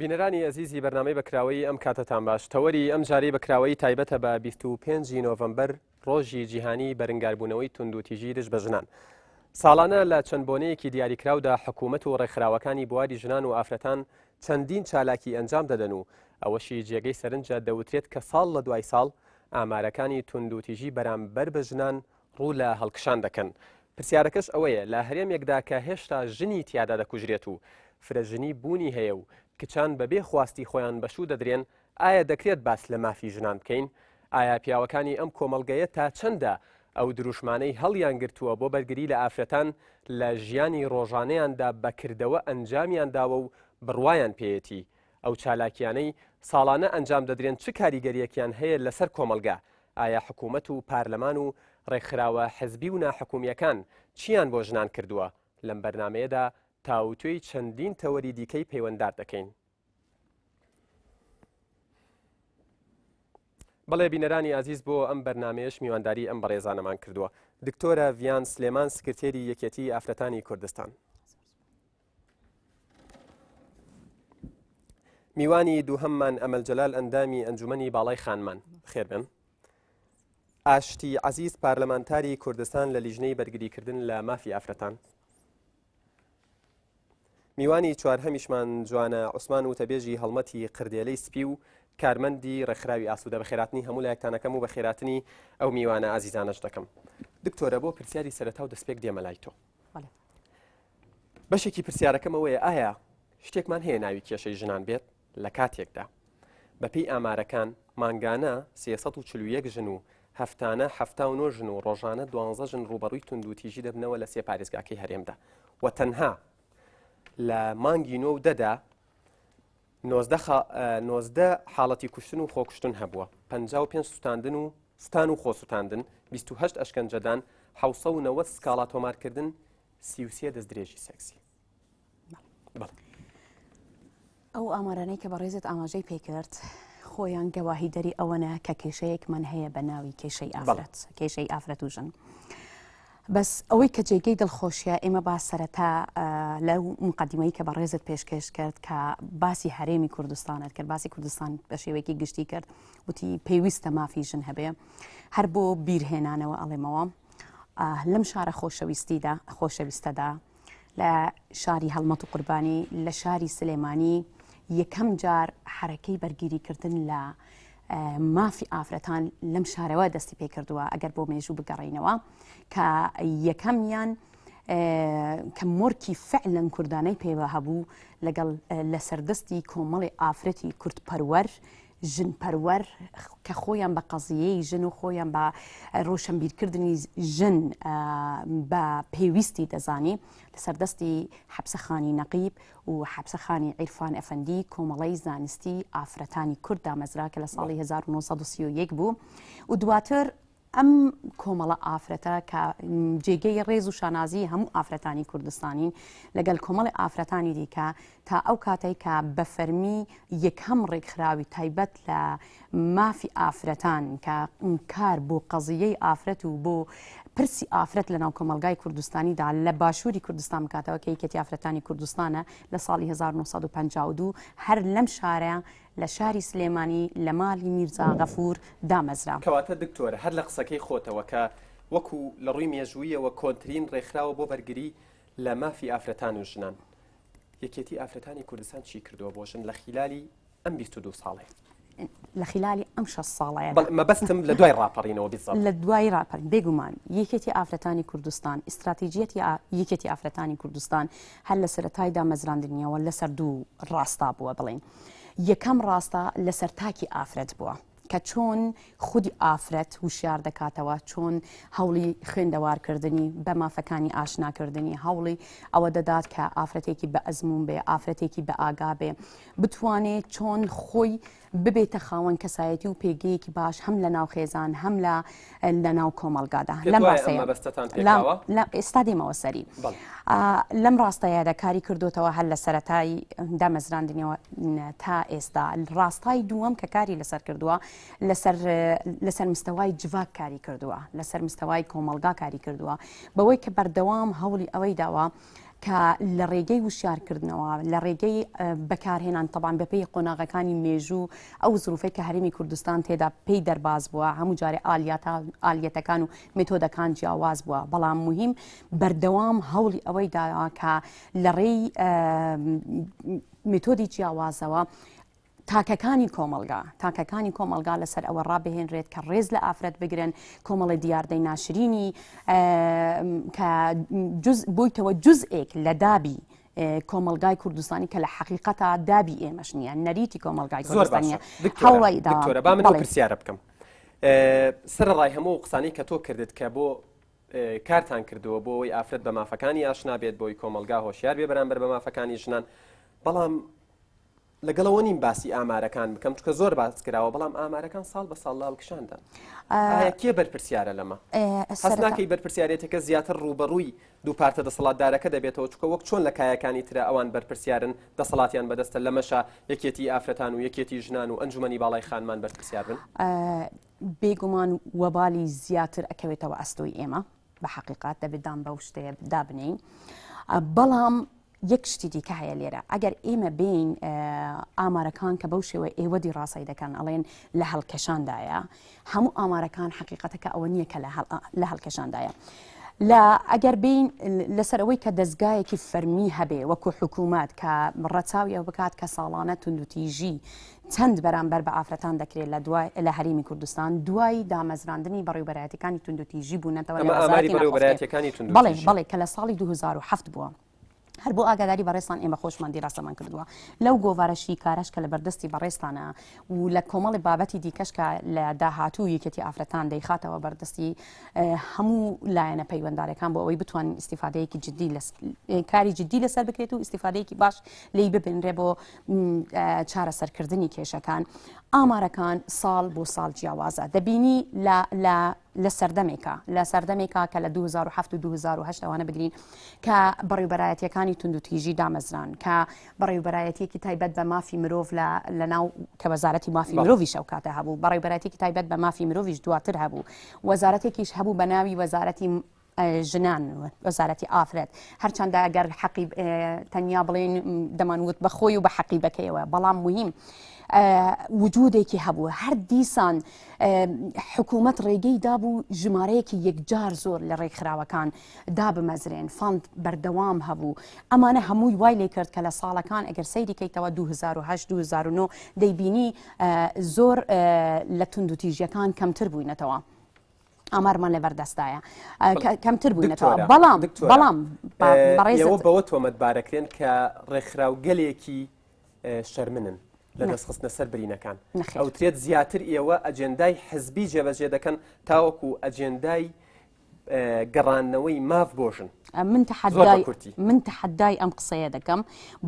بینەرانی ئەزیزی بەرنامەی بەکراوەیی ئەم کاتەتان باش تەوەری ئەم جارەی بەکراوەیی تایبەتە بە 25 نۆڤەمبەر ڕۆژی جیهانی بەرنگاربوونەوەی توندوتیژی دژ بە ژنان. ساڵانە لە چەند بۆنەیەکی دیاریکراودا حکوومەت و ڕێکخراوەکانی بواری ژنان و ئافرەتان چەندین چالاکی ئەنجام دەدەن و ئەوەشی جێگەی سەرنجە دەوترێت کە ساڵ لە دوای ساڵ ئامارەکانی توندوتیژی بەرامبەر بە ژنان ڕوو لە هەڵکشان دەکەن. پرسیارەکەش ئەوەیە لە هەرێمێکدا کە هێشتا ژنی تیادا دەکوژرێت و فرەژنی بوونی هەیە و کچان بەبێ خواستی خۆیان بەشوو دەدرێن، ئایا دەکرێت باس لە مافی ژنان بکەین؟ ئایا پیاوەکانی ئەم کۆمەڵگەیە تا چەندە ئەو دروشمانەی هەڵیانگرتووە بۆ بەرگری لە ئافرەتان لە ژیانی ڕۆژانەیاندا بە کردەوە ئەنجامیان داوە و بڕوایان پێیەتی؟ ئەو چالاکیانەی ساڵانە ئەنجام دەدرێن چ کاریگەریەکیان هەیە لەسەر کۆمەڵگە؟ ئایا حکومەت و پارلەمان و ڕێکخراوە حزبی و ناحکومییەکان چیان بۆ ژنان کردووە؟ لەم بەرنامەیەدا تاوتوێی چەندین تەوەری دیکەی پەیوەنددار دەکەین. بەڵێ بینەرانی ئازیز بۆ ئەم بەرنمەیەش میوانداری ئەم بەڕێزانەمان کردووە دکتۆرە ڤیان سلێمان سکرتێری یەکێتی ئافرەتانی کوردستان. میوانی دووهەممان ئەمەل جەلال ئەندامی ئەنجومەنی باڵای خانمان خێربن. ئاشتی عەزیز پارلەمانتاری کوردستان لە لیژنەی بەرگریکردن لە مافی ئافرەتان. میوانی چوارهەمیشمان جوانە عوسمان وتەبێژی هەڵمەتی قردێلەی سپی و کارمەندی ڕێکخراوی ئاسوودە بەخێراتنی هەموو لایەکتانەکەم و بەخێراتنی ئەو میوانە ئازیزانەش دەکەم. دکتۆرە بۆ پرسیاری سەرەتا و دەستپێک دێمە لای تۆ. بەشێکی پرسیارەکەم ئەوەیە ئایا شتێکمان هەیە ناوی کێشەی ژنان بێت لە کاتێکدا بەپێی ئامارەکان مانگانە 341 ژن و هەفتانە 79 ژن و ڕۆژانە دوانزە ژن ڕووبەڕووی توندوتیژی دەبنەوە لە سێ پارێزگاکەی هەرێمدا و تەنها لە مانگی نۆ و دەدا 19 حاڵەتی کوشتن و خۆکوشتن هەبووە 55 سوتاندن و سوتان و خۆسوتاندن 28 ئەشکەنجەدان 1990 سکاڵا تۆمارکردن 33 دەستدرێژی سێکسی. ئەو ئامارانەی کە بەڕێزت ئاماژەی پێکرد خۆیان گەواهی دەری ئەوەنە کە کێشەیەکمان هەیە بە ناوی کێشەی ئافرەت کێشەی ئافرەت و ژن. بەس ئەوەی کە جێگەی دڵخۆشیە ئێمە با سەرەتا لەو مقدمەی کە بەڕێزت پێشکێش کرد کە باسی هەرێمی کوردستانت کرد باسی کوردستان بە شێوەیەکی گشتی کرد وتی پێویستە مافی ژن هەبێ هەر بۆ بیرهێنانەوە ئەڵێمەوە لەم شارە خۆشەویستیدا خۆشەویستەدا لە شاری هەڵمەت و قوربانی لە شاری سلێمانی یەکەم جار حەرەکەی بەرگیریکردن لە مافی ئافرەتان لەم شارەوە دەستی پێکردووە ئەگەر بۆ مێژوو بگەڕینەوە کە یەکەمیان کە مۆرکی فعلەن کوردانەی پێوە هەبوو لەگەڵ لەسەردەستی کۆمەڵی ئافرەتی کوردپەروەر ژن پەروەر کە خۆیان بە قەزیەی ژن و خۆیان بە ڕۆشنبیرکردنی ژن بە پێویستی دەزانی لەسەر دەستی حەپسەخانی نەقیب و حەپسەخانی عیرفان ئەفەندی کۆمەڵەی زانستی ئافرەتانی کورد دامەزرا کە لە ساڵی 1931 بوو و دواتر ئەم کۆمەڵە ئافرەتە کە جێگەی ڕێز و شانازی هەموو ئافرەتانی کوردستانین لەگەل کۆمەڵی ئافرەتانی دیکە تا ئەو کاتەی کە بە فەرمی یەکەم ڕێکخراوی تایبەت لە مافی ئافرەتان کە کار بۆ قەزیەی ئافرەت و بۆ پرسی ئافرەت لە ناو کۆمەلگای کوردستانیدا لە باشووری کوردستان بکاتەوە کە یەکێتی ئافرەتانی کوردستانە لە ساڵی 1952 هەر لەم شارە لە شاری سلێمانی لە مالی میرزا غەفور دامەزرا. کەواتە دکتۆر هەر لە قسەکەی خۆتەوە کە وەکو لە ڕووی مێژوویەوە کۆنترین ڕێکخراوە بۆ بەرگری لە مافی ئافرەتان و ژنان، یەکێتی ئافرەتانی کوردستان چی کردووە بۆ ژن لە خیلالی ئەم 22 ساڵەیە؟ لە خیلالی ئەم 6 ساڵەیە مەبەستم لە دوای ڕاپەڕینەوە بیزە لە دوای ڕاپەڕین بێگومان یەکێتی ئافرەتانی کوردستان ئیستراتیژیەتی یەکێتی ئافرەتانی کوردستان هەر لە سەرەتای دامەزراندنیەوە لەسەر دوو ڕاستا بووە بڵێین یەکەم ڕاستە لەسەر تاکی ئافرەت بووە کە چۆن خودی ئافرەت وشیار دەکاتەوە چۆن هەوڵی خوێندەوارکردنی بە مافەکانی ئاشناکردنی هەوڵی ئەوە دەدات کە ئافرەتێکی بە ئەزمون بێ ئافرەتێکی بە ئاگا بێ بتوانێت چۆن خۆی ببێتە خاوەن کەسایەتی و پێگەیەکی باش هەم لە ناو خێزان هەم لە لە ناو کۆمەڵگادا لەم ڕاستەیە مەبەستتان پێکاوە؟ لە ئێستا دێمەوە سەری. لەم ڕاستەیەدا کاری کردوتەوە هەر لە سەرەتای دامەزراندنیەوە تا ئێستا ڕاستای دووەم کە کاری لەسەر کردووە لەسەر لەسەر مستەوای جڤاک کاری کردووە لەسەر مستەوای کۆمەڵگا کاری کردووە بەوەی کە بەردەوام هەوڵی ئەوەی داوە. کە لە ڕێگەی وشیارکردنەوە، لە ڕێگەی بەکارهێنان تەبان بەپێی قۆناغەکانی مێژوو ئەو زروفەی کە هەرێمی کوردستان تێدا پێی دەرباز بووە هەموو جارێ ئالیەتەکان و مێتۆدەکان جیاواز بووە بەڵام موهیم بەردەوام هەوڵی ئەوەی داوە کە لە ڕێی مێتۆدی جیاوازەوە تاکەکانی کۆمەڵگا تاکەکانی کۆمەڵگا لەسەر ئەوە ڕابهێنرێت کە ڕێز لە ئافرەت بگرن کۆمەڵی دیاردەی ناشرینی کە بوویتەوە جزئێک لە دابی کۆمەڵگای کوردستانی کە لە حەقیقەتا دابی ئێمەش نییە نەریتی کۆمەڵگای کوردستانیە هەوڵی دکتۆرە با من پرسیارە بکەم سەرەڕای هەموو قسانەی کە تۆ کردت کە بۆ کارتان کردووە بۆ ئەوەی ئافرەت بە مافەکانی ئاشنا بێت بۆی کۆمەڵگا هۆشیار بێ بەرامبەر بە مافەکانی ژنان بەڵام لەگەڵ ئەوە نیم باسی ئامارەکان بکەم چکە زۆر باس کراوە بەڵام ئامارەکان ساڵ بە ساڵ لاڵکشاندان ئایا کێ بەرپرسیارە لەمە هەست ناکەی بەرپرسیارێتەکە زیاتر ڕووبەڕووی دوو پارتە دەسەڵاتدارەکە دەبێتەوە چکە وەک چۆن لە کایەکانی ترە ئەوان بەرپرسیارن دەسەڵاتیان بەدەستە لەمەشا یەکێتی ئافرەتان و یەکێتی ژنان و ئەنجومەنی باڵای خانمان بەرپرسیار بن؟ بێگومان وەبالی زیاتر ئەکەوێتەوە ئەستۆی ئێمە بە حەقیقەت دەبێت دان بەو شتەیە دابنێین بەڵام یەک شتی دیکە هەیە لێرە ئەگەر ئێمە بین ئامارەکان کە بەو شێوە ئێوە دیڕاسەی دەکەن ئەڵێن لە هەڵکەشاندایە هەموو ئامارەکان حقیقەتەکە ئەوە نییە کە لە هەڵکەشاندایە. لە ئەگەر بین لەسەر ئەوەی کە دەستگایەکی فەرمی هەبێ وەکو حکوومەت کە ڕەچاوی ئەو بکات کە ساڵانە توندوتیژی چەند بەرامبەر بە ئافرەتان دەکرێت لە دوای لە هەرێمی کوردستان دوای دامەزراندنی بەڕێوبەرایەتەکانی توندوتیژی بوونەتەوە لە وەزارەتی بەڕێوبەرایەتەکانی توندوتیژی بەڵێ بەڵێ کە لە ساڵی 2007 بووە. هەر بۆ ئاگاداری بەڕێزتان ئێمە خۆشمان دیراسەمان کردووە لەو گۆڤارە شیکارەش کە لە بەردەستی بەڕێزتانە و لە کۆمەڵی بابەتی دیکەش کە لە داهاتوو یەکێتی ئافرەتان دەیخاتەوە بەردەستی هەموو لایەنە پەیوەندارەکان بۆ ئەوەی بتوانین ئیسیفادەیەکی جدی کاری جدی لەسەر بکرێت و ئیسیفادەیەکی باش لی ببنرێ بۆ چارەسەرکردنی کێشەکان ئامارەکان ساڵ بۆ ساڵ جیاوازە دەبینی لە لە لە سەردەمێکا لە سەردەمێکا کە لە 2007 و 2008 ئەوانە بگرین کە بەڕێوبەرایەتیەکانی توندوتیژی دامەزران کە بەڕێوبەرایەتیەکی تایبەت بە مافی مرۆڤ لە لە ناو کە وەزارەتی مافی مرۆڤیش ئەو کاتە هەبوو بەڕێوبەرایەتێکی تایبەت بە مافی مرۆڤیش دواتر هەبوو وەزارەتێکیش هەبوو بە ناوی وەزارەتی ژنان وەزارەتی ئافرەت هەرچەندە ئەگەر حەقی تەنیا بڵێن دەمانوت بە خۆی و بە حەقیبەکەیەوە بەڵام مهم وجودێکی هەبوو هەر دیسان حکوومەت ڕێگەی دابوو ژمارەیەکی یەکجار زۆر لە ڕێکخراوەکان دابمەزرێن fund بەردەوام هەبوو ئەمانە هەمووی وای لێ کرد کە لە ساڵەکان ئەگەر سەیری کەیتەوە 2008 2009 دەیبینی زۆر لە توندوتیژیەکان کەمتر بووینەتەوە. ئامارمان لە بەردەستایە کەمتر بووینەتەوە بەڵام بەڵام بەڕێزەوە بەوە تۆمەتبارەکرێن کە ڕێکخراوگەلێکی شەرمنن لە دەستخستنە سەر برینەکان ئەوترێت زیاتر ئێوە ئەجێندای حزبی جێبەجێ دەکەن تاوەکو ئەجێندای گەڕاندنەوەی ماف بۆ ژن. من تەحەدای من تەحەدای ئەم قسەیە دەکەم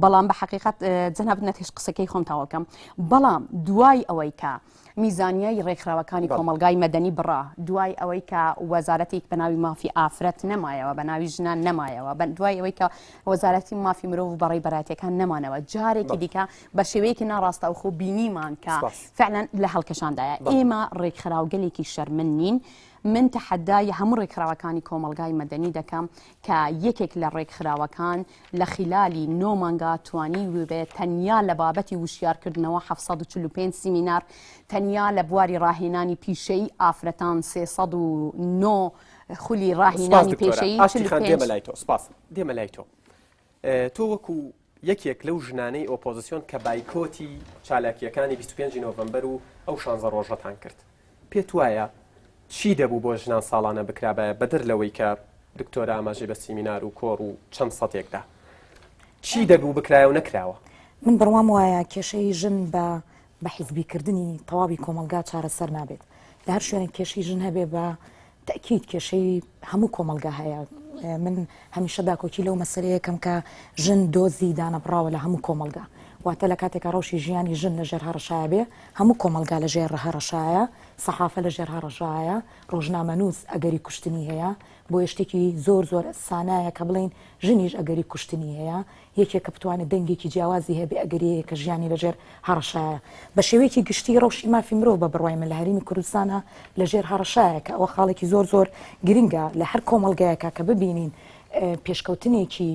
بەڵام بە حقیقت جەنابت نەتێش قسەکەی خۆم تاوەکەم بەڵام دوای ئەوەی کە میزانیای ڕێکخراوەکانی کۆمەڵگای مەدەنی بڕا، دوای ئەوەی کە وەزارەتێک بە ناوی مافی ئافرەت نەمایەوە، بە ناوی ژنان نەمایەوە، دوای ئەوەی کە وەزارەتی مافی مرۆڤ و بەڕێوبەرایەتیەکان نەمانەوە، جارێکی دیکە بە شێوەیەکی ناڕاستەوخۆ بینیمان کە فعلا لە هەڵکشاندایە. ئێمە ڕێکخراوگەلێکی شەرمن نین. من تەحەدای هەموو ڕێکخراوەکانی کۆمەڵگای مەدەنی دەکەم کە یەکێک لە ڕێکخراوەکان لە خیلالی نۆ مانگا توانیوبێ تەنیا لە بابەتی وشیارکردنەوە 745 سیمینار، تەنیا لە بواری ڕاهێنانی پیشەیی ئافرەتان 309 خولی سپاس ڕاهینانی دکتۆرە پێشەیی ئاشتی خان 45 دێمە لای تۆ سپاس دێمە لای تۆ تۆ وەکو یەکێک لەو ژنانەی ئۆپۆزسیۆن کە بایکۆتی چالاکییەکانی 25 نۆڤەمبەر و ئەو شانزە ڕۆژەتان کرد پێت وایە چی دەبوو بۆ ژنان ساڵانە بکرابایە بەدەر لەوەی کە دکتۆرە ئاماژەی بە سیمینار و کۆڕ و چەند سەتێک دا؟ چی دەبوو بکرایە و نەکراوە؟ من بڕوام وایە کێشەی ژن بە بە حیزبی کردنی تەواوی کۆمەڵگا چارەسەر نابێت. لە هەر شوێنێک کێشەی ژن هەبێ بە تەئکید کێشەی هەموو کۆمەڵگا هەیە. من هەمیشە داکۆکی لەو مەسەلەیە کەم کە ژن دۆزی دانەبڕاوە لە هەموو کۆمەڵگا. واتە لە کاتێکا ڕەوشی ژیانی ژن لە ژێر هەڕەشایە بێ، هەموو کۆمەڵگا لە ژێر هەڕەشایە، سەحافە لە ژێر هەڕەشایە، ڕۆژنامەنووس ئەگەری کوشتنی هەیە، بۆیە شتێکی زۆر زۆر سانایە کە بڵێین ژنیش ئەگەری کوشتنی هەیە، یەکێک کە بتوانێت دەنگێکی جیاوازی هەبێ ئەگەری هەیە کە ژیانی لە ژێر هەڕەشایە. بە شێوەیەکی گشتی ڕەوشی مافی مرۆڤ بە بڕوای من لە هەرێمی کوردستانا لە ژێر هەڕەشایە کە ئەوە خاڵێکی زۆر زۆر گرنگە لە هەر کۆمەڵگایەکا کە ببینین. پێشکەوتنێکی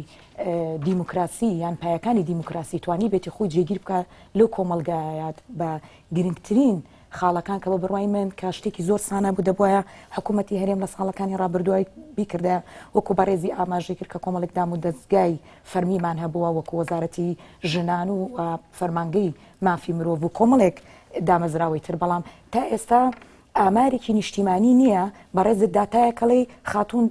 دیموکراسی یان پایەکانی دیموکراسی توانیبێتی خۆی جێگیر بکات لەو کۆمەڵگایە بە گرنگترین خاڵەکان کە بە بڕوای من کە شتێکی زۆر سانا بوو دەبوایە حکوومەتی هەرێم لە ساڵەکانی ڕابردووای بیکردایە وەکو بەڕێزی ئاماژەی کرد کە کۆمەڵێک دام و دەزگای فەرمیمان هەبووە وەکو وەزارەتی ژنان و فەرمانگەی مافی مرۆڤ و کۆمەڵێک دامەزراوەی تر بەڵام تا ئێستا ئامارێکی نیشتیمانی نییە بەڕێزت داتایەک ئەڵێی خاتوون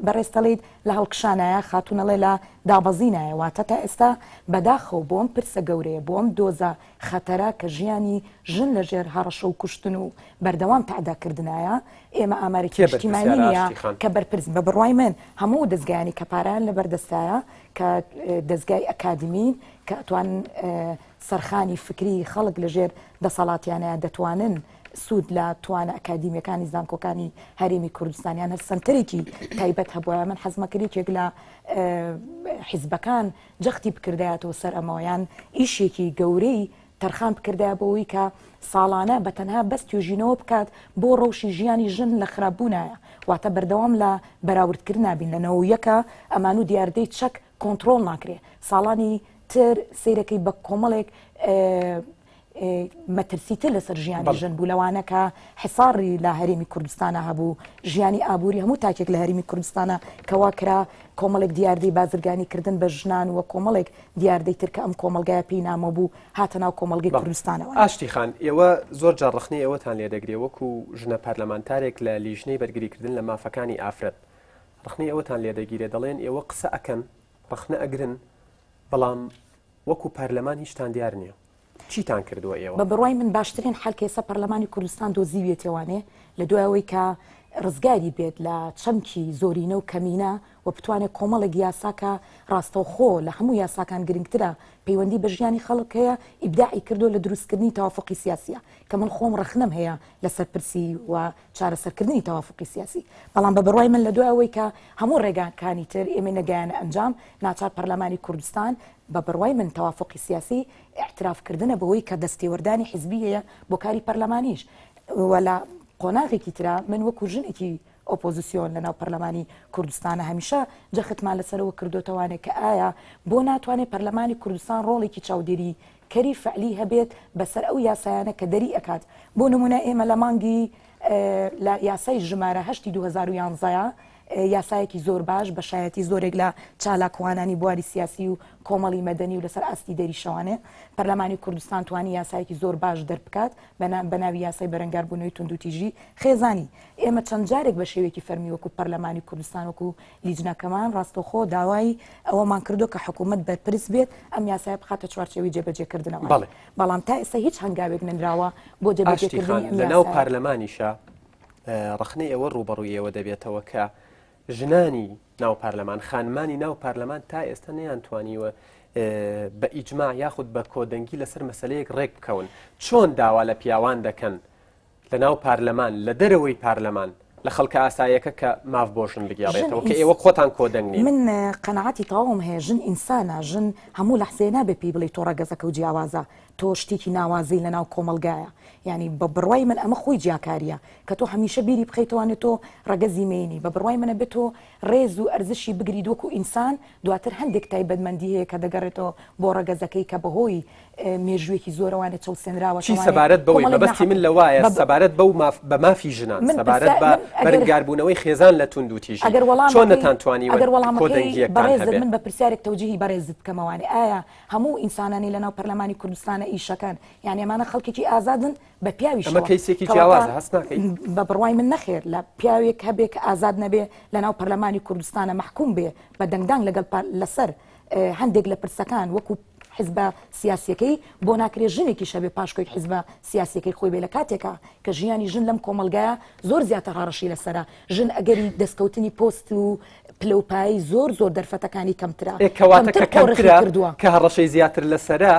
بەڕێزت ئەڵێیت لە هەڵکشانایە خاتوون ئەڵێ لە دابەزینایە واتە تا ئێستا بەداخەوە بۆ ئەم پرسە گەورەیە بۆ ئەم دۆزە خەتەرە کە ژیانی ژن لە ژێر هەڕەشە و کوشتن و بەردەوام تەعدا کردنایە ئێمە ئامارێکی کێ نیشتیمانی بەرپرسیارە نییە ئاشتی خان؟ کە بەرپرس بە بڕوای من هەموو دەزگایانی کە پارەیان لەبەر دەستایە کە دەزگای ئەکادیمین کە ئەتوانن سەرخانی فکری خەڵک لە ژێر دەسەڵاتیانایە دەتوانن سوود لە توانا ئەکادیمیەکانی زانکۆکانی هەرێمی کوردستان یان هەر سەنتەرێکی تایبەت هەبوایە من حەزمە کرد یەکێک لە حیزبەکان جەختی بکردایەتەوە سەر ئەمەوە یان ئیشێکی گەورەی تەرخان بکردایە بۆ ئەوەی کە ساڵانە بە تەنها بەس توێژینەوە بکات بۆ ڕەوشی ژیانی ژن لە خراپبوونایە واتە بەردەوام لە بەراوردکردنا بین لە نەوەیەکە ئەمان و دیاردەی چەک کۆنتڕۆڵ ناکرێ ساڵانی تر سەیرەکەی بە کۆمەڵێک مەترسی تر لەسەر ژیانی ژن بوو لەوانە کە حساڕی لە هەرێمی کوردستانە هەبوو ژیانی ئابووری هەموو تاکێک لە هەرێمی کوردستانە کەوا کرا کۆمەڵێک دیاردەی بازرگانی کردن بە ژنان و کۆمەڵێک دیاردەی تر کە ئەم کۆمەڵگایە پێی نامۆ بوو هاتە ناو کۆمەڵگەی کوردستانەوە. ئاشتی خان، ئێوە زۆر جار ڕەخنەی ئەوەتان لێ دەگرێ وەکو ژنە پەرلەمانتارێک لە لیژنەی بەرگریکردن لە مافەکانی ئافرەت ڕەخنەی ئەوەتان لێ دەگیرێ دەڵێن ئێوە قسە ئەکەن ڕەخنە ئەگرن بەڵام وەکو پەرلەمان هیچتان دیار نییە چیتان کردووە ئێوە؟ بە بڕوای من باشترین حەل کە ئێستا پەرلەمانی کوردستان دۆزیویەتیەوانێ لە دوای ئەوەی کە ڕزگاری بێت لە چەمکی زۆرینە و کەمینە و بتوانێت کۆمەڵێک یاسا کە ڕاستەوخۆ لە هەموو یاساکان گرنگترە پەیوەندی بە ژیانی خەڵک هەیە ئیبداعی کردووە لە دروستکردنی تەوافقی سیاسیە کە من خۆم ڕەخنەم هەیە لەسەر پرسی و چارەسەرکردنی تەوافقی سیاسی بەڵام بە بڕوای من لە دوای ئەوەی کە هەموو ڕێگاکانی تر ئێمەی نەگەیانە ئەنجام ناچار پەرلەمانی کوردستان بە بڕوای من تەوافقی سیاسی ئیعتراف کردنە بەوەی کە دەستێوەردانی حیزبی هەیە بۆ کاری پەرلەمانیش و لە قۆناغێکی ترا من وەکو ژنێکی ئۆپۆزیسیۆن لە ناو پەرلەمانی کوردستانە هەمیشە جەختمان لەسەرەوە کردوتەوانێ کە ئایا بۆ ناتوانێت پەرلەمانی کوردستان ڕۆڵێکی چاودێری کەری فعلی هەبێت بەسەر ئەو یاسایانە کە دەری ئەکات بۆ نمونە ئێمە لە مانگی لە یاسای ژمارە هەشتی 2011 یاسایەکی زۆر باش بە شایەتی زۆرێک لە چالاکوانانی بواری سیاسی و کۆمەڵی مەدەنی و لەسەر ئاستی دەریشەوانێ پەرلەمانی کوردستان توانی یاسایەکی زۆر باش دەربکات بە ناوی یاسای بەرەنگاربوونەوەی توندوتیژی خێزانی ئێمە چەند جارێک بە شێوەیەکی فەرمی وەکو پەرلەمانی کوردستان وەکو لیجنەکەمان ڕاستەوخۆ داوای ئەوەمان کردووە کە حکوومەت بەرپرس بێت ئەم یاسایە بخاتە چوارچێوەی جێبەجێکردنەوە. بەڵێ. بەڵام تا ئێستا هیچ هەنگاوێک نەنراوە بۆ ئاشتی خان، جێبەجێکردنی ئەم لە ناو یاسایە. پارلەمانیشا ڕەخنەی ئەوە ڕووبەڕووی ئێوە دەبێتەوە کە ژنانی ناو پارلەمان، خانمانی ناو پارلەمان تا ئێستا نەیانتوانیوە بە ئیجماع یاخود بە کۆدەنگی لەسەر مەسەلەیەک ڕێک بکەون. چۆن داوا لە پیاوان دەکەن لە ناو پارلەمان، لە دەرەوەی پارلەمان، لە خەڵکە ئاساییەکە کە ماف بۆ ژن ژن بگێڕێتەوە کە ئینس ئێوە خۆتان کۆدەنگ نین؟ من قەناعەتی تەواوم هەیە ژن ئینسانە، ژن هەموو لەحزەیە نابێ پێی بڵێی تۆ ڕەگەزەکەو جیاوازە، تۆ شتێکی ناوازەی لەناو کۆمەڵگایە، یانی بە بڕوای من ئەمە خۆی جیاکارییە کە تۆ هەمیشە بیری بخەیتەوانێ تۆ ڕەگەزی مێینی، بە بڕوای من ئەبێ تۆ ڕێز و ئەرزشی بگریت وەکو ئینسان، دواتر هەندێک تایبەتمەندی هەیە کە دەگەڕێتەوە بۆ ڕەگەزەکەی کە بەهۆی مێژوویەکی زۆرەوانێ چەوسێنراوە چی سەبارەت بەوەی مەبەستی من لە وایە سەبارەت بەو ماف بە مافی ژنان سەبارەت بە بەرەنگاربوونەوەی خێزان لە توندوتیژی ئەگەر وەڵام چۆن نەتانتوانیوە ئەگەر وەڵامەکەی کۆدەنگییەکتان بەڕێزت هەبێ؟ من بە پرسیارێک تەوجیهی بەڕێزت بکەمەوانێ ئایا هەموو ئینسانانی لەناو پەرلەمانی کوردستانە ئیشەکەن یانی ئەمانە خەڵکێکی ئازادن بە ئەمە پیاویشەوە کەیسێکی کەواتە جیاوازە هەست ناکەی؟ بە بڕوای من نەخێر لە پیاوێک هەبێ کە ئازاد نەبێ لەناو پەرلەمانی کوردستانە مەحکوم بێ بە دەنگدان لەگەڵ لەسەر هەندێک لە پرسەکان وەکو حزبە سیاسیەکەی بۆ ناکرێ ژنێکیش هەبێ پاشکۆی حزبە سیاسیەکەی خۆی بێ لە کاتێکا کە ژیانی ژن لەم کۆمەڵگایە زۆر زیاتر هەڕەشی لەسەرە ژن ئەگەری دەستکەوتنی پۆست و پلە و پایەی زۆر زۆر دەرفەتەکانی کەمترە ئێ کەواتە کەمتر کە قۆرخی کەمترە کردووە. کە هەڕەشەی زیاتر لەسەرە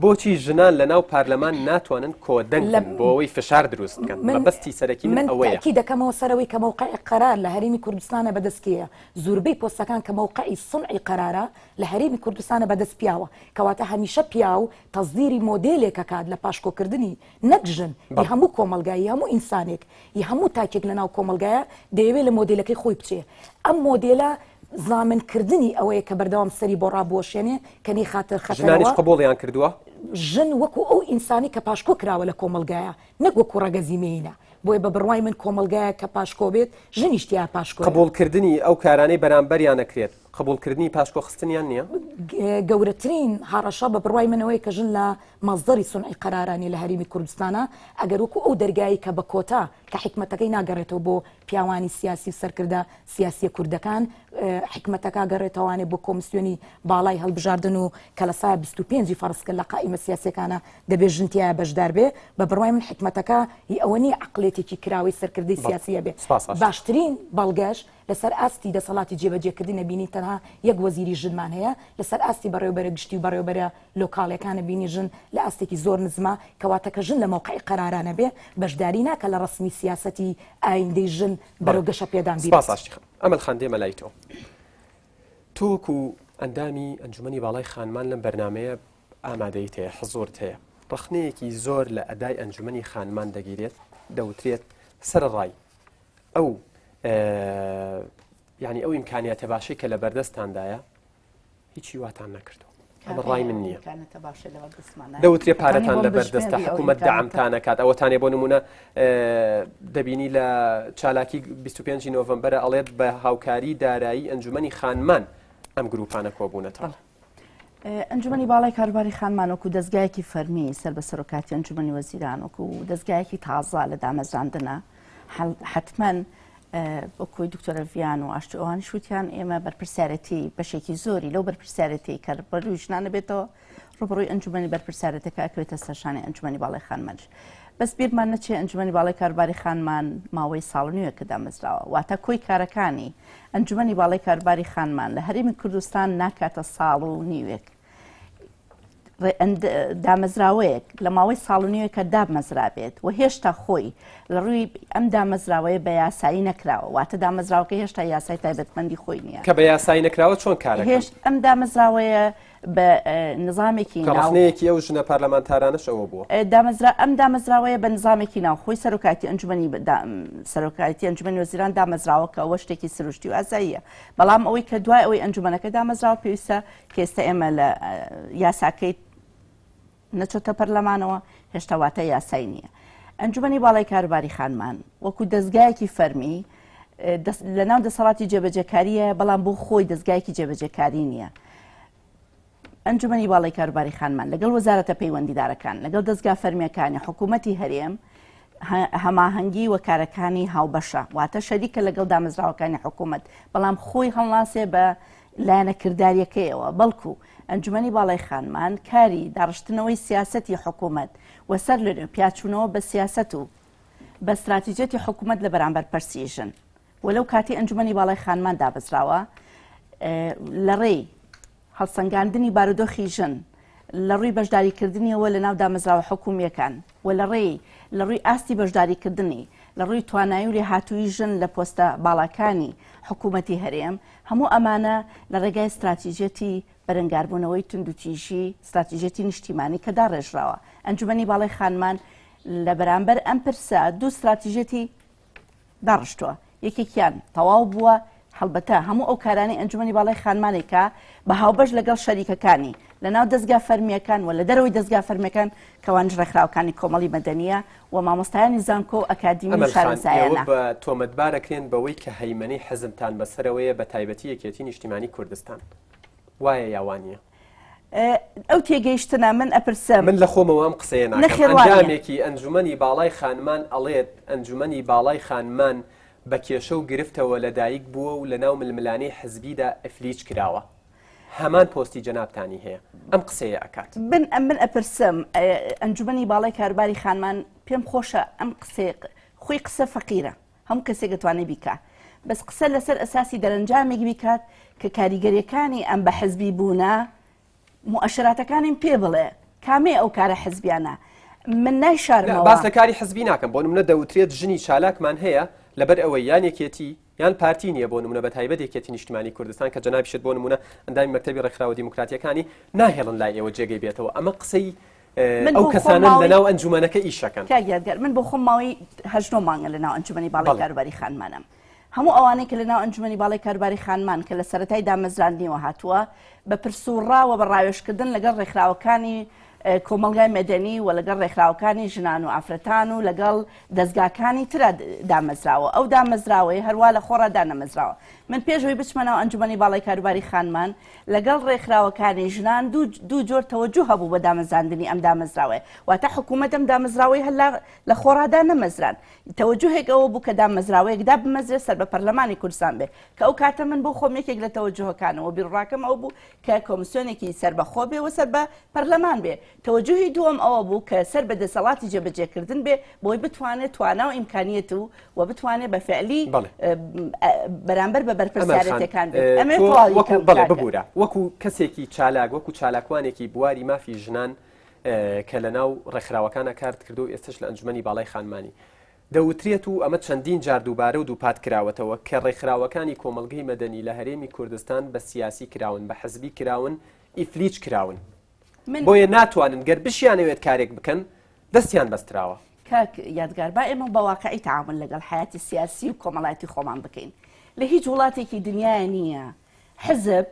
بۆچی ژنان لە ناو پارلەمان ناتوانن کۆدەنگ لە بن بۆ ئەوەی فشار دروست بکەن من مەبەستی سەرەکی من من ئەوەیە. تەئکید دەکەمەوە سەر ئەوەی کە مەوقعی قەرار لە هەرێمی کوردستانە بەدەست کێیە زوربەی پۆستەکان کە مەوقعی سونعی قەرارە لە هەرێمی کوردستانە بەدەست پیاوە کەواتە هەمیشە پیاو تەسدیری مۆدێلێک ئەکات لە پاشکۆکردنی نەک ژن ی بەڵێ. هەموو کۆمەڵگا ی هەموو ئینسانێک ی هەموو تاکێک لەناو کۆمەڵگایە دەیەوێ لە مۆدێلەکەی خۆی بچێ ئەم مۆدێلە. زامن کردنی ئەوەیە کە بەردەوام سەری بۆ ڕابوەشێنێ کە نەیخاتە خەتەرەوە. ژنانیش قبوڵیان کردووە؟ ژن وەکو ئەو ئینسانی کە پاشکۆ کراوە لە کۆمەڵگایە نەک وەکو ڕەگەزی مێینە بۆیە بە بڕوای من کۆمەڵگایەک کە پاشکۆ بێت ژنیش تیا پاشکۆیە. قبوڵکردنی ئەو کارانەی بەرامبەریان ئەکرێت قبوڵکردنی پاشکۆ خستنیان نییە؟ گەورەترین هەڕەشە بە بڕوای من ئەوەیە کە ژن لە مەسدەری سونعی قەرارانیە لە هەرێمی کوردستانا ئەگەر وەکو ئەو دەرگایەی کە بە کۆتا کە حیکمەتەکەی ناگەڕێتەوە بۆ پیاوانی سیاسی و سەرکردە سیاسیە کوردەکان حیکمەتەکە گەڕێتەوانێ بۆ کۆمسیۆنی باڵای هەڵبژاردن و کە لە سا 25 فەرز کرد لە قائیمە سیاسیەکانە دەبێ ژن تیایا بەشدار بێ بە بڕوای من حیکمەتەکە هی ئەوە نییە عەقڵیەتێکی کراوەی سەرکردەی سیاسی هەبێ باشترین بەڵگەش لەسەر ئاستی دەسەڵاتی جێبەجێکردن ئەبینین تەنها یەک وەزیری ژنمان هەیە، لەسەر ئاستی بەڕێوەبەرە گشتی و بەڕێوەبەرە لۆکاڵیەکان ئەبینی ژن لە ئاستێکی زۆر نزمە، کەواتە کە ژن لە مەوقعی قەرارا نەبێ بەشداری ناکا لە ڕەسمی سیاسەتی ئایندەی ژن بەرەو گەشەپێدان بیبات. سپاس ئاشتی خان. ئەمەل خان دێمە لای تۆ. تۆ وەکو ئەندامی ئەنجومەنی باڵای خانمان لەم بەرنامەیە ئامادەیت هەیە، حزوورت هەیە. ڕەخنەیەکی زۆر لە ئەدای ئەنجومەنی خانمان دەگیرێت، دەوترێت سەرەڕای ئەو یعنی ئەو ئیمکانیاتە باشەی کە لە بەردەستاندایە هیچی واتان نەکردو ئەمە ڕای من نییە دەوترێ پارەتان لە بەردەستە حکوومەت دەعمتانەکات ئەوەتانێ بۆ نمونە دەبینی لە چالاکی 25 نۆڤمبەرە ئەڵێت بە هاوکاری دارایی ئەنجومنی خانمان ئەم گروپانە کۆبوونەتەوە. ئەنجومەنی باڵای کاروباری خانمان وەکو دەزگایەکی فەرمی سەر بە سەرۆکاتی ئەنجومەنی وەزیران وەکو دەزگایەکی تازە لە دامەزراندنە حتمما وەکوی دکتۆرە ڤیان و ئاشتی ئەوان شوتیان ئێمە بەرپرسیارەتی بەشێکی زۆری لەو بەرپرسیارەتی کە بەروی ژنانە بێتەوە ڕوبڕووی ئەنجومەنی بەرپرسیارەتەکە ئەکەوێتە سەرشانی ئەنجومەنی باڵای خانمانش بەس بیرمان نەچێ ئەنجومەنی باڵای کاروباری خانمان ماوەی ساڵ نوێ کە دامەزراوە واتە کۆی کارەکانی ئەنجومەنی باڵای کاروباری خانمان لە هەرێمی کوردستان ناکاتە ساڵ و نیوێک. دامەزراوەیەک لە ماوەی ساڵ و نیوێکە دامەزرابێت و هێشتا خۆی لە ڕووی ئەم دامەزراوەیە بە یاسایی نەکراوە واتە دامەزراوەکە هێشتا یاسای تایبەتمەندی خۆی نییە کە بە یاسایی نەکراوە چۆن کارەکەن؟ هێشت ئەم دامەزراوەیە بە نظامێکی کە ڕەخنەیەکی ئەو ژنە پەرلەمانتارانەش ئەوە بووە. دامەزرا ئەم دامەزراوەیە بە نظامێکی ناوخۆی سەرۆکایەتی ئەنجومەنی سەرۆکایەتی ئەنجومەنی وەزیران دامەزراوە کە ئەوە شتێکی سروشتی و ئاساییە بەڵام ئەوەی کە دوای ئەوەی ئەنجومەنەکە دامەزراوە پێویستە کە ئێستا ئێمە لە یاساکەی نەچۆتە پەرلەمانەوە هێشتا واتە یاسای نییە. ئەنجومەنی باڵای کاروباری خانمان وەکو دەزگایەکی فەرمی لەناو دەسەڵاتی جێبەجێکاریە بەڵام بۆ خۆی دەزگایەکی جێبەجێکاری نییە. ئەنجومەنی باڵای کاروباری خانمان لەگەڵ وەزارەتە پەیوەندیدارەکان لەگەڵ دەزگا فەرمیەکانی حکوومەتی هەرێم هەماهەنگی و کارەکانی هاوبەشە واتە شەریکە لەگەڵ دامەزراوەکانی حکوومەت بەڵام خۆی هەڵناسێ بە لایەنە کرداریەکەیەوە بەڵکو ئەنجومەنی باڵای خانمان کاری داڕشتنەوەی سیاسەتی حکوومەت و سەر لەنوێ پیاچوونەوە بە سیاسەت و بە ستراتیجیەتی حکوومەت لە بەرامبەر پرسی ژن و لەو کاتی ئەنجومەنی باڵای خانمان دابەزراوە لە ڕێی هەڵسەنگاندنی بارودۆخی ژن لە ڕووی بەشداریکردنیەوە لە ناو دامەزراوە حکومییەکان و لە ڕێی لە ڕووی ئاستی بەشداریکردنی لە ڕووی توانایی و لێهاتوویی ژن لە پۆستە باڵاکانی حکوومەتی هەرێم هەموو ئەمانە لە ڕێگای ستراتیژیەتی بەرەنگاربوونەوەی توندوتیژی ستراتیژیەتی نیشتیمانی کە داڕێژراوە ئەنجومەنی باڵای خانمان لە بەرامبەر ئەم پرسە دوو ستراتیژیەتی داڕشتووە، یەکێکیان تەواو بووە، هەڵبەتە هەموو ئەو کارانەی ئەنجومەنی باڵای خانمانی کە بە هاوبەش لەگەڵ شەریکەکانی لەناو دەزگا فەرمییەکان و لە دەرەوەی دەزگا فەرمییەکان کەوانیش ڕێکخراوەکانی کۆمەڵی مەدەنییە و مامۆستایانی زانکۆ و ئەکادیمی و ئەمەل خان، ئێوە شارەزایانە. بە تۆمەتبارەکرێن بەوەی کە هەیمەنەی حزبتان بەسەرەوەیە بە تایبەتی یەکێتی نیشتیمانی کوردستان. وایە یا وانییە؟ ئەو تێگەیشتنە من ئەپرسم. من لە خۆمەوە ئەم قسەیە ناکەم. نەخێر وانیە. ئەندامێکی ئەنجومەنی باڵای خانمان ئەڵێت ئەنجومەنی باڵای خانمان بە کێشە و گرفتەوە لەدایک بووە و لەناو ململانێی حزبیدا ئیفلیج کراوە. هەمان پۆستی جەنابتانی هەیە. ئەم قسەیە ئەکات. من من ئەپرسم ئەنجومەنی باڵای کاروباری خانمان پێم خۆشە ئەم قسەیە خۆی قسە فەقیرە. هەموو کەسێک دەتوانێت بیکا بەس قسە لەسەر ئەساسی دەرەنجامێک بیکات کە کاریگەریەکانی ئەم بە حزبی بوونە موئەشراتەکانیم پێ بڵێ کامێ ئەو کارە حزبیانە من نایشارمەوە باس لە کاری حزبی ناکەم بۆ نمونە دەوترێت ژنی چالاکمان هەیە لەبەر ئەوەی یان یەکێتی یان پارتی نییە بۆ نمونە بە تایبەت یەکێتی نیشتمانی کوردستان کە جەنابیشت بۆ نمونە ئەندامی مەکتەبی ڕێکخراوە دیموکراتیەکانی ناهێڵن لای ئێوە جێگەی بێتەوە ئەمە قسەی من ئەو بۆ خۆم کەسانەن ماوەی لەناو ئەنجومەنەکە ئیشەکەن. کاک یادگار من بۆ خۆم ماوەی هەشت نۆ مانگە لە ناو ئەنجومەنی باڵای بەڵێ. کاروباری خانمانم. هەموو ئەوانەی کە لە ناو ئەنجومەنی باڵای کاروباری خانمان کە لە سەرەتای دامەزراندنیەوە هاتووە بە پرس و ڕا و بە ڕاوێژکردن لەگەڵ ڕێکخراوەکانی کۆمەڵگای مەدەنی و لەگەڵ ڕێکخراوەکانی ژنان و ئافرەتان و لەگەڵ دەزگاکانی ترا دامەزراوە. ئەو دامەزراوەیە هەروا لە خۆڕا دانەمەزراوە. من پێش ئەوەی بچمە ناو ئەنجومەنی باڵای کاروباری خانمان، لەگەڵ ڕێکخراوەکانی ژنان دوو جۆر تەوەجوه هەبوو بە دامەزراندنی ئەم دامەزراوەیە. واتە حکوومەت ئەم دامەزراوەی هەر لە خۆڕا دانەمەزراند. تەوەجوهێک ئەوە بوو کە دامەزراوەیەک دابمەزرێ سەر بە پەرلەمانی کوردستان بێ. کە ئەو کاتە من بۆ خۆم یەکێک لە تەوەجوهەکانم و بیروڕاکەم ئەوە بوو کە کۆمسیۆنێکی سەربەخۆ بێ و سەر بە پەرلەمان بێ. تەوەجوهی دووەم ئەوە بوو کە سەر بە دەسەڵاتی جێبەجێکردن بێ بۆی بتوانێت توانا و ئیمکانیەت و و بتوانێت بە فعلی بەرامبەر بە بەرپرسیارێتەکان بێت. ئەمە وەکو بەڵێ ببورە وەکو کەسێکی چالاک وەکو چالاکوانێکی بواری مافی ژنان کە لە ناو ڕێکخراوەکانە کارت کردو ئێستش لە ئەنجومەنی باڵای خانمانی دەوترێت و ئەمە چەندین جار دووبارە و دووپات کراوەتەوە کە ڕێکخراوەکانی کۆمەڵگەی مەدەنی لە هەرێمی کوردستان بە سیاسی کراون، بە حزبی کراون، ئیفلیج کراون. بۆیە ناتوانن گەر بشیانەوێت کارێک بکەن دەستیان بەستراوە. کاک یادگار با ئێمە بە واقعی تەعامول لەگەڵ حەیاتی سیاسی و کۆمەڵایەتی خۆمان بکەین. لە هیچ وڵاتێکی دنیایا نییە حزب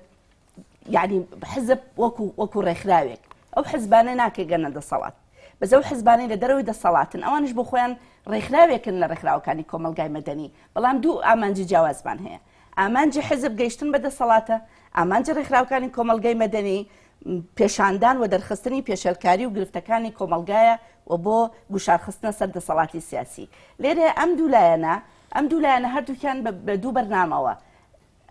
یعنی حزب وەکو وەکو ڕێکخراوێک ئەو حزبانە ناکەگەنە دەسەڵات بەس ئەو حزبانەی لە دەرەوەی دەسەڵاتن ئەوانش بۆ خۆیان ڕێکخراوێکن لە ڕێکخراوەکانی کۆمەلگای مەدەنی بەڵام دوو ئامانجی جیاوازمان هەیە ئامانجی حزب گەیشتن بە دەسەڵاتە ئامانجی ڕێکخراوەکانی کۆمەلگای مەدەنی پێشاندان و دەرخستنی پێشێلکاری و گرفتەکانی کۆمەلگایە و بۆ گوشارخستنە سەر دەسەڵاتی سیاسی لێرە ئەم دوو لایەنە ئەم دوو لایەنە هەردووکیان بە دوو بەرنامەوە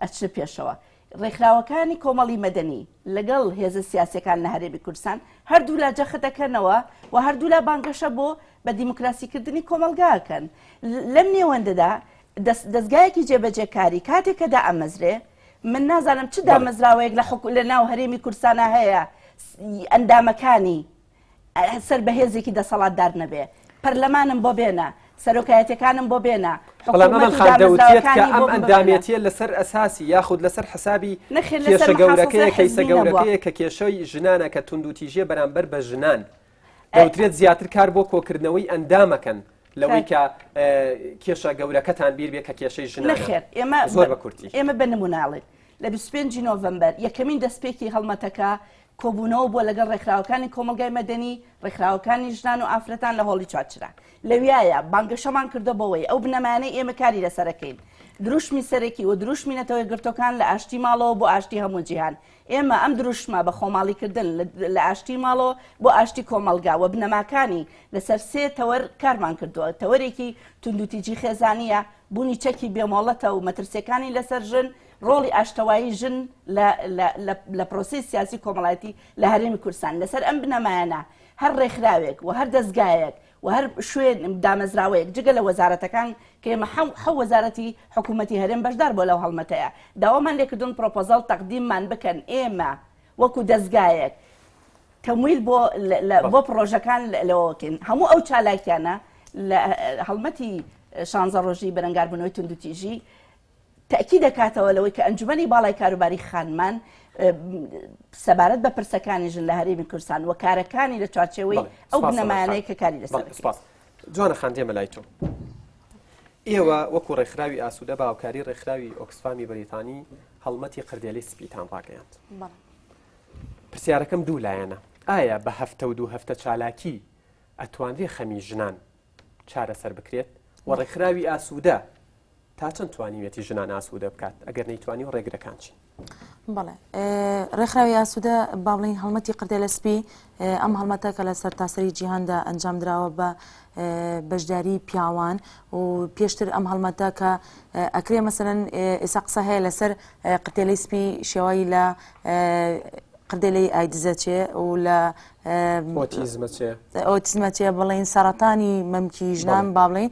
ئەچنە پێشەوە. ڕێکخراوەکانی کۆمەڵی مەدەنی لەگەڵ هێزە سیاسیەکان لە هەرێمی کوردستان هەردوولا جەخت دەکەنەوە و هەردوولا بانگەشە بۆ بە دیموکراسیکردنی کۆمەڵگا ئەکەن. لەم نێوەندەدا دەزگایەکی جێبەجێکاری کاتێک کە دائەمەزرێ من نازانم چ دامەزراوەیەک لە لە ناو هەرێمی کوردستانا هەیە ئەندامەکانی سەر بە هێزێکی دەسەڵاتدار نەبێ. پەرلەمانم بۆ بێنە، سەرۆکایەتیەکانم بۆ بێنە، بەڵام ئەمەل حکوومەت و خان دەوترێت کە دامەزراوەکانی ئەم بۆ ببەنە. ئەندامێتیە لەسەر ئەساسی یاخود لەسەر حەسابی نەخێر لەسەر کێشە محاسەسەی گەورەکەیە کەیسە حزبی نەبووە. گەورەکەیە کە کێشەی ژنانە کە توندوتیژیە بەرامبەر بە ژنان دەوترێت زیاتر کار بۆ کۆکردنەوەی ئەندامەکەن لەوەی کاک کە کێشە گەورەکەتان بیر بێ کە کێشەی ژنانە. نەخێر ئێمە زۆر بە کورتی. ئێمە بە نموونە ئەڵێین لە 25 نۆڤەمبەر یەکەمین دەستپێکی هەڵمەتەکە کۆبوونەوە بووە لەگەڵ ڕێکخراوەکانی کۆمەڵگای مەدەنی، ڕێکخراوەکانی ژنان و ئافرەتان لە هۆڵی چوارچرا. لەویایە بانگەشەمان کردووە بەوەی ئەو بنەمایانەی ئێمە کاری لەسەر ئەکەین، دروشمی سەرەکی و دروشمی نەتەوە یەکگرتووەکان لە ئاشتی ماڵەوە بۆ ئاشتی هەموو جیهان. ئێمە ئەم دروشمە بە خۆماڵیکردن لە ئاشتی ماڵەوە بۆ ئاشتی کۆمەڵگا و بنەماکانی لەسەر سێ تەوەر کارمان کردووە، تەوەرێکی توندوتیژی خێزانییە، بوونی چەکی بێمۆڵەتە و مەترسییەکانی لەسەر ژن، ڕۆڵی ئاشتەوایی ژن لە لە لە لە پرۆسەی سیاسی کۆمەڵایەتی لە هەرێمی کوردستان لەسەر ئەم بنەمایانە هەر ڕێکخراوێک و هەر دەزگایەک و هەر شوێن دامەزراوەیەک جگە لە وەزارەتەکان کە ئێمە حەو حەو وەزارەتی حکوومەتی هەرێم بەشدار بووە لەو هەڵمەتەیە داوامان لێکردوون پرۆپۆزەڵ تەقدیممان بکەن ئێمە وەکو دەزگایەک تەمویل بۆ بۆ پڕۆژەکان لەوەکەین هەموو ئەو چالاکیانە لە هەڵمەتی شانزە ڕۆژی بەرەنگاربوونەوەی توندوتیژی تەئکید دەکاتەوە لەوەی کە ئەنجومەنی باڵای کاروباری خانمان سەبارەت بە پرسەکانی ژن لە هەرێمی کوردستان و کارەکانی لە چوارچێوەی ئەو بنەمایانەی کە کاری لەسەر سپاس جوانە خان دێمە لای تۆ ئێوە وەکو ڕێکخراوی ئاسوودە بە هاوکاری ڕێکخراوی ئۆکسفامی بەریتانی هەڵمەتی قردێلەی سپیتان ڕاگەیاند پرسیارەکەم دوو لایەنە ئایا بە هەفتە و دوو هەفتە چالاکی ئەتوانرێ خەمی ژنان چارەسەر بکرێت و ڕێکخراوی ئاسوودە تا چەند توانیویەتی ژنان ئاسوودە بکات، ئەگەر نەیتوانی و ڕێگرەکان چین؟ بەڵێ ڕێکخراوی ئاسوودە با بڵێین هەڵمەتی قردێلە سپی ئەم هەڵمەتە کە لە سەرتاسەری جیهاندا ئەنجام دراوە بە بەشداری پیاوان و پێشتر ئەم هەڵمەتە کە ئەکرێ مەسەرەن ئێسا قسە هەیە لەسەر قرتێلەی سپی شێوایی لە قردێلەی ئایدزە چێ و لە ئۆتیزمە چێ؟ ئۆتیزمە چێ بڵێین سەرەتانی مەمکی ژنان با بڵێین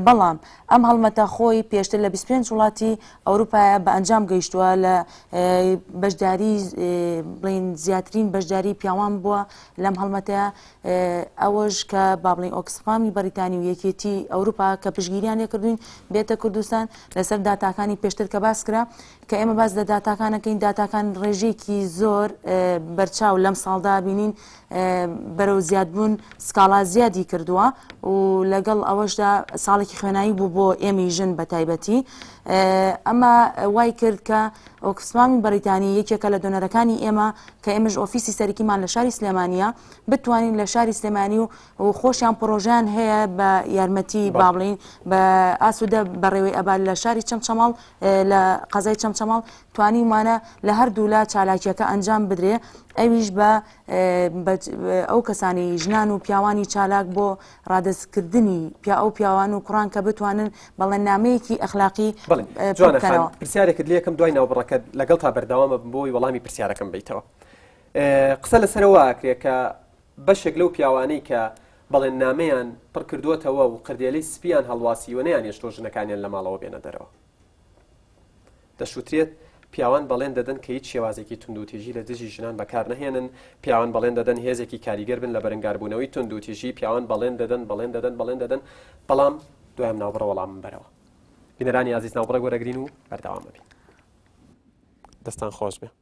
بەڵام ئەم هەڵمەتە خۆی پێشتر لە 25 وڵاتی ئەوروپایە بە ئەنجام گەیشتووە لە بەشداری بڵین زیاترین بەشداری پیاوان بووە لەم هەڵمەتەیە ئەوەش کە با بڵین ئۆکسفامی بەریتانی و یەکێتی ئەوروپا کە پشگیریان لێکردوین بێتە کوردستان لەسەر داتاکانی پێشتر کە باس کرا کە ئێمە باس لە داتاکان ئەکەین، داتاکان ڕێژەیەکی زۆر بەرچاو لەم ساڵدا بینین بەرەو زیادبوون سکاڵا زیادی کردووە و لەگەڵ ئەوەشدا ساڵێکی خوێنایی بوو بۆ ئێمەی ژن بە تایبەتی. ئەمە وای کرد کە ئۆکسفامی بەریتانی یەکێکە لە دۆنەرەکانی ئێمە کە ئێمەش ئۆفیسی سەرەکیمان لە شاری سلێمانیە بتوانین لە شاری سلێمانی و و خۆشیان پڕۆژەیان هەیە بە یارمەتی با بڵین بە ئاسوودە بەڕێوەی ئەبات لە شاری چەمچەماڵ لە قەزای چەمچەماڵ توانیومانە لە هەردوولا چالاکیەکە ئەنجام بدرێ ئەویش بە ئەو کەسانی ژنان و پیاوانی چالاک بۆ ڕادەستکردنی پیا ئەو پیاوان و کوڕان کە بتوانن بەڵێننامەیەکی ئەخلاقی بکەنەوە. پرسیارێکت لێکم دوای ناوبڕەکەت لەگەڵ تا بەردەوامە بم بۆی وەڵامی پرسیارەکەم بیتەوە قسە لەسەرەوە ئەکرێ کە بەشێک لەو پیاوانەی کە بەڵێننامەیان پڕکردووەتەوە و قردێلەی سپییان هەڵواسیوە نەیانهێشتووە ژنەکانیان لە ماڵەوە بێنە دەرەوە. دەشوترێت پیاوان بەڵێن دەدەن کە هیچ شێوازێکی توندوتیژی لە دژی ژنان بەکار نەهێنن، پیاوان بەڵێن دەدەن هێزێکی کاریگەر بن لە بەرەنگاربوونەوەی توندوتیژی، پیاوان بەڵێن دەدەن، بەڵێن دەدەن، بەڵێن دەدەن، بەڵام دوای ئەم ناوبڕە وەڵامم بەرەوە. بینەرانی ئازیز ناوبڕێک وەرەگرین و بەردەوام ئەبین. دەستان خۆش بێ.